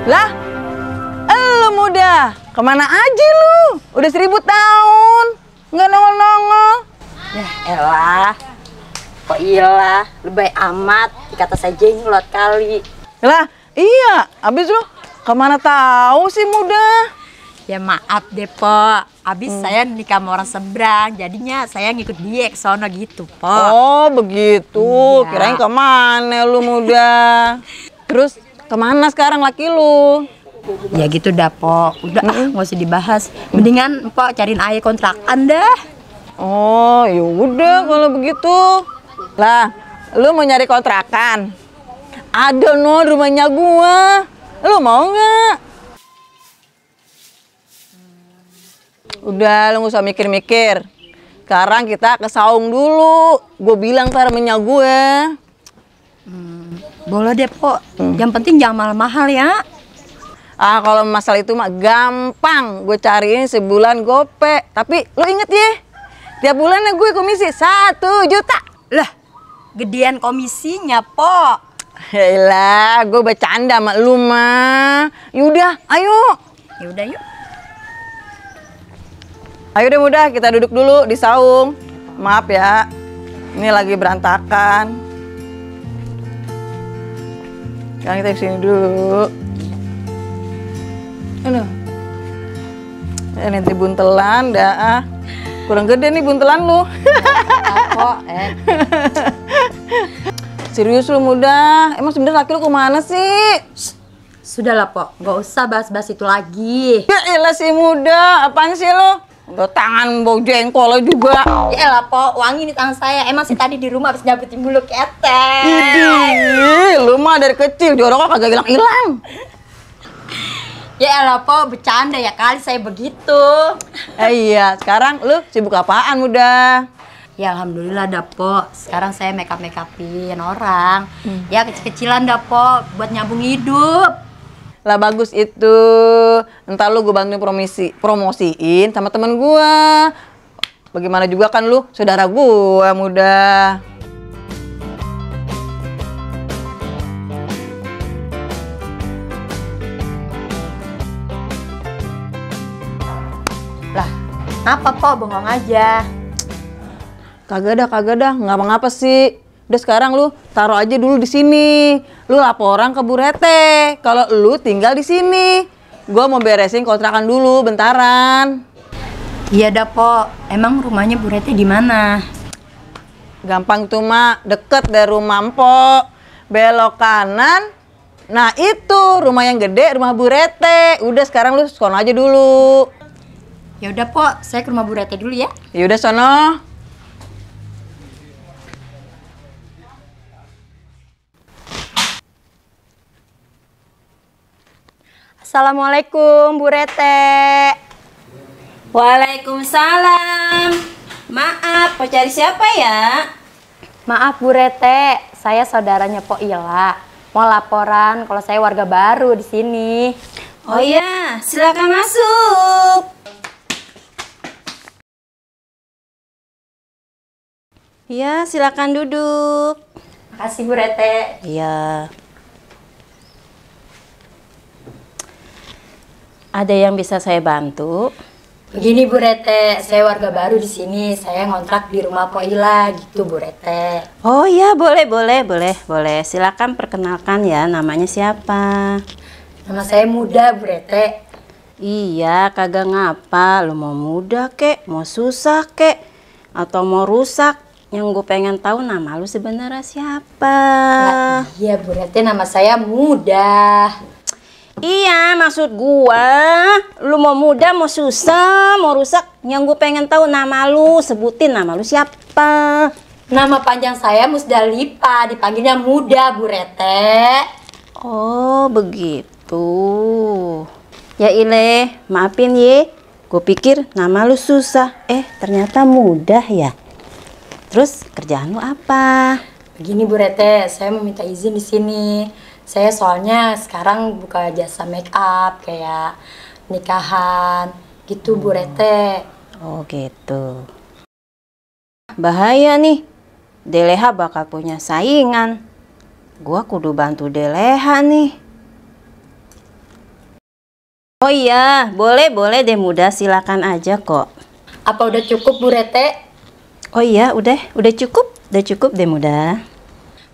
Lah, elu muda, kemana aja lu? Udah 1000 tahun, nggak nongol-nongol. Ya elah, kok iyalah, lebay amat, dikata saya jenglot kali. Lah, iya, abis lu kemana tahu sih muda? Ya maaf deh, Po. Abis saya nikah sama orang seberang, jadinya saya ngikut dia ke sono gitu, Po. Oh, begitu. Iya. Kirain kemana lu muda? Terus kemana sekarang laki lu? Ya gitu dah, Po. Udah nggak usah dibahas. Mendingan Po cariin ayah kontrakan dah. Oh, yaudah kalau begitu. Lah, lu mau nyari kontrakan? Ada no rumahnya gua. Lu mau nggak? Udah, lu gak usah mikir-mikir. Sekarang kita ke saung dulu. Gue bilang ntar sama nyak gue. Boleh deh, Po. Yang penting jangan mahal-mahal ya. Ah, kalau masalah itu mah gampang. Gue cariin sebulan gope. Tapi lu inget ya, tiap bulannya gue komisi 1 juta. Lah, gedean komisinya, Po. Yaelah, gue bercanda sama lu mah. Yaudah, ayo. Yaudah yuk. Ayo deh mudah, kita duduk dulu di saung. Maaf ya, ini lagi berantakan. Sekarang kita kesini dulu. Aduh. Nanti buntelan dah. Kurang gede nih buntelan lu. Apa, Serius lu muda, emang sebenernya laki lu kemana sih? Sudahlah, Po. Nggak usah bahas-bahas itu lagi. Ya elah si muda, apaan sih lu? Udah tangan bau jengkol juga. Ya elah, Po. Wangi di tangan saya. Emang sih tadi di rumah habis nyabutin bulu ketek. Idih, lu mah dari kecil joroknya kagak hilang-hilang. Ya elah, Po. Bercanda ya kali saya begitu. Iya, sekarang lu sibuk apaan muda? Ya alhamdulillah dah, Po. Sekarang saya make-upin orang. Ya kecil-kecilan dah, Po. Buat nyambung hidup. Lah bagus itu. Entar lu gue bantuin promosiin sama temen gue. Bagaimana juga kan lu saudara gue muda. Lah, kenapa, Po? Bengong aja. Kagak dah, nggak apa-apa sih. Udah sekarang lu taruh aja dulu di sini. Lu laporan ke Bu Rete. Kalau lu tinggal di sini. Gua mau beresin kontrakan dulu bentaran. Iya dah, Po. Emang rumahnya Bu Rete di mana? Gampang tuh mak, deket dari rumah Mpok. Belok kanan. Nah itu rumah yang gede, rumah Bu Rete. Udah sekarang lu sono aja dulu. Ya udah, Po. Saya ke rumah Bu Rete dulu ya. Yaudah sono. Assalamualaikum, Bu Rete. Waalaikumsalam. Maaf, mau cari siapa ya? Maaf, Bu Rete. Saya saudaranya Po Ila. Mau laporan kalau saya warga baru di sini. Oh iya, silakan masuk. Iya, silakan duduk. Makasih, Bu Rete. Iya. Ada yang bisa saya bantu? Begini, Bu Rete, saya warga baru di sini. Saya ngontrak di rumah Po Ila gitu, Bu Rete. Oh iya, boleh. Silakan perkenalkan ya, namanya siapa? Nama saya Muda, Bu Rete. Iya, kagak ngapa. Lu mau muda kek, mau susah kek, atau mau rusak? Yang gue pengen tahu nama lu sebenarnya siapa? Nah, iya, Bu Rete, nama saya Muda. Iya, maksud gua, lu mau muda, mau susah, mau rusak, yang gue pengen tahu nama lu, sebutin nama lu siapa. Nama panjang saya Musdalipa, dipanggilnya Muda, Bu Rete. Oh, begitu. Ya Ile, maafin ye, gue pikir nama lu susah, ternyata mudah ya. Terus kerjaan lu apa? Begini, Bu Rete, saya mau minta izin di sini. Saya soalnya sekarang buka jasa make up kayak nikahan gitu, Bu Rete. Oh gitu. Bahaya nih, Deleha bakal punya saingan. Gua kudu bantu Deleha nih. Oh iya, boleh deh Muda, silakan aja kok. Apa udah cukup Bu Rete? Oh iya, udah cukup deh Muda.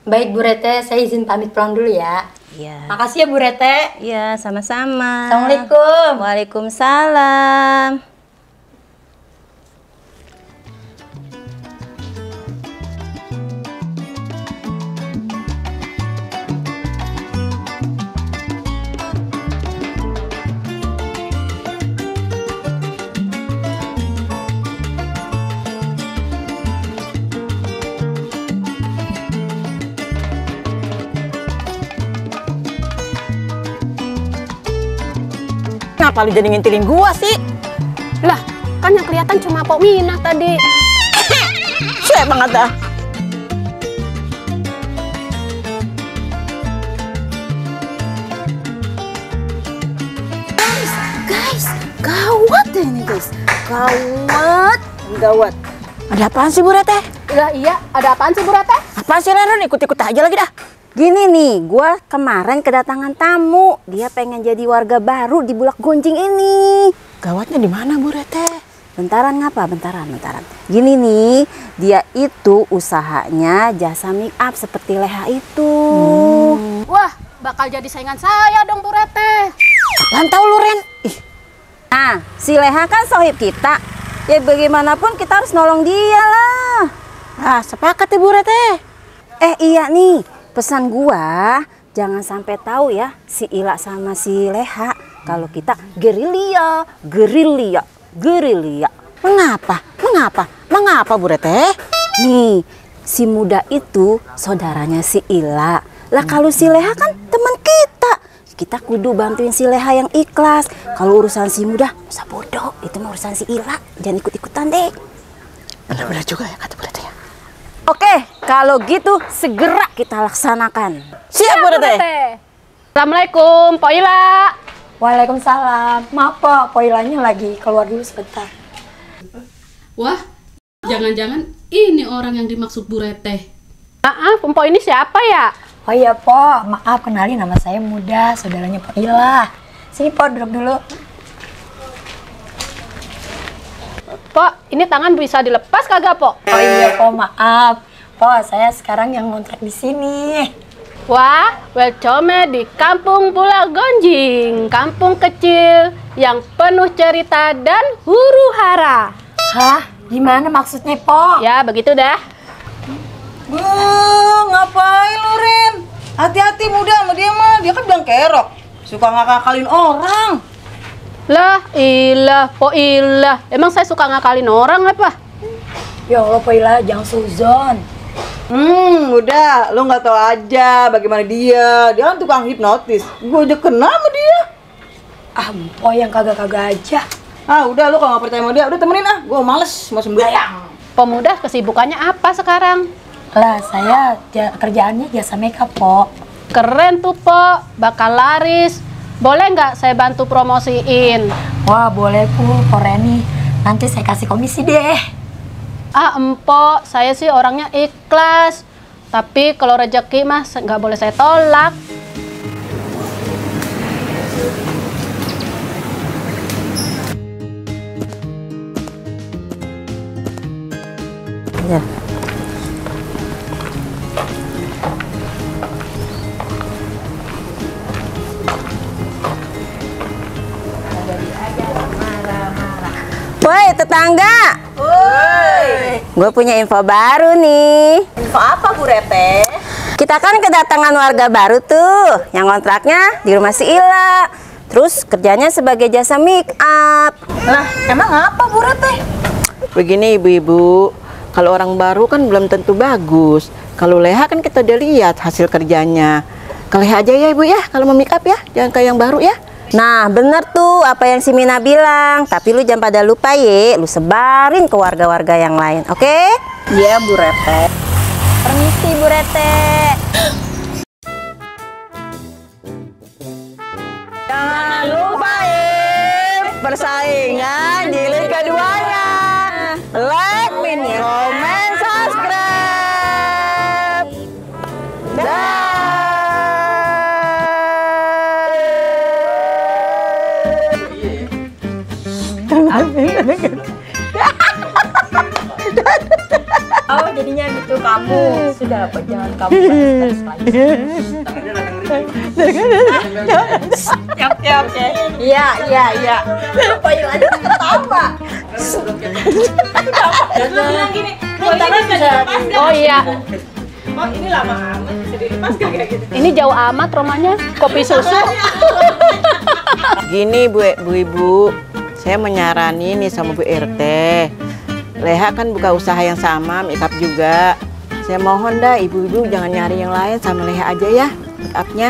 Baik Bu Rete, saya izin pamit pulang dulu ya. Iya. Makasih ya Bu Rete. Iya, sama-sama. Assalamualaikum. Waalaikumsalam. Kenapa lu jadi ngintilin gua sih? Lah, kan yang kelihatan cuma Pok Minah tadi. Saya banget dah. Guys, gawat ini guys. Gawat. Ada apaan sih Bu Rete? Lah iya, ada apaan sih Bu Rete? Apaan sih Ren? Ikut-ikut aja lagi dah. Gini nih, gua kemarin kedatangan tamu. Dia pengen jadi warga baru di Bulak Gonjing ini. Gawatnya di mana Bu Rete? Bentaran ngapa? Bentaran. Gini nih, dia itu usahanya jasa make up seperti Leha itu. Wah, bakal jadi saingan saya dong Bu Rete. Apaan tahu lu Ren? Ih, Nah, si Leha kan sohib kita. Ya bagaimanapun kita harus nolong dia lah. sepakat ya Bu Rete. Iya nih, pesan gua jangan sampai tahu ya si Ila sama si Leha kalau kita gerilya. Mengapa Bu Rete? Nih, si Muda itu saudaranya si Ila. Lah kalau si Leha kan teman kita. Kita kudu bantuin si Leha yang ikhlas. Kalau urusan si Muda, usah bodoh. Itu mah urusan si Ila. Jangan ikut-ikutan deh. Benar-benar juga ya kata Bu Rete ya. Oke, kalau gitu segera kita laksanakan. Siap Bu Rete. Assalamualaikum, Pok Ila. Waalaikumsalam. Maaf Pok, Poilanya lagi keluar dulu sebentar. Wah, jangan-jangan ini orang yang dimaksud Bu Rete. Maaf, Pok ini siapa ya? Oh iya Pok, maaf kenalin nama saya Muda, saudaranya Pok Ila. Sini Pok, duduk dulu. Pok, ini tangan bisa dilepas kagak, Pok? Oh iya Pok, maaf. Pok, saya sekarang yang ngontrak di sini. Wah, welcome di Kampung Bulak Gonjing, kampung kecil yang penuh cerita dan huru-hara. Hah? Gimana maksudnya Pok? Ya, begitu dah. Ngapain lu Ren? Hati-hati Muda sama dia mah. Dia kan bilang kerok. Suka ngakakalin orang. Lah, ilah, Pok Ilah. Emang saya suka ngakalin orang apa? Ya Allah Pok Ila, jangan suzon. Udah, lu nggak tahu aja bagaimana dia. Dia kan tukang hipnotis. Gue aja kena sama dia. Ah, Pok yang kagak-kagak aja. Udah lu kalau nggak percaya sama dia, udah temenin gue males mau sembahyang. Pemuda kesibukannya apa sekarang? Lah, saya kerjaannya jasa makeup Pok. Keren tuh, Pok. Bakal laris. Boleh nggak saya bantu promosiin? Wah, boleh Pok Reni. Nanti saya kasih komisi deh. Empok, saya sih orangnya ikhlas. Tapi kalau rezeki mah nggak boleh saya tolak. Ya. Woi tetangga, gue punya info baru nih. Info apa Bu Rete? Kita kan kedatangan warga baru tuh, yang kontraknya di rumah si Ila. Terus kerjanya sebagai jasa make up. Lah, emang apa Bu Rete? Begini ibu-ibu, kalau orang baru kan belum tentu bagus. Kalau Leha kan kita udah lihat hasil kerjanya. Ke Leha aja ya ibu ya, kalau mau make up ya, jangan kayak yang baru ya. Nah bener tuh apa yang si Mina bilang. Tapi lu jangan pada lupa ye, lu sebarin ke warga-warga yang lain, oke? Iya Bu Rete. Permisi Bu Rete. Jangan lupain persaingan jilid keduanya. Like, comment, subscribe. Dah. Oh jadinya gitu kamu. Sudah apa jangan kamu stres lagi. Oke. Iya. Apa yuk ada ketawa. Oh iya, Oh ini lama amat bisa dilepas kayak gitu. ini jauh amat rumahnya. Kopi susu. Gini Bu Ibu, saya menyarani nih sama Bu RT. Leha kan buka usaha yang sama, make up juga. Saya mohon dah ibu-ibu jangan nyari yang lain, sama Leha aja ya make upnya.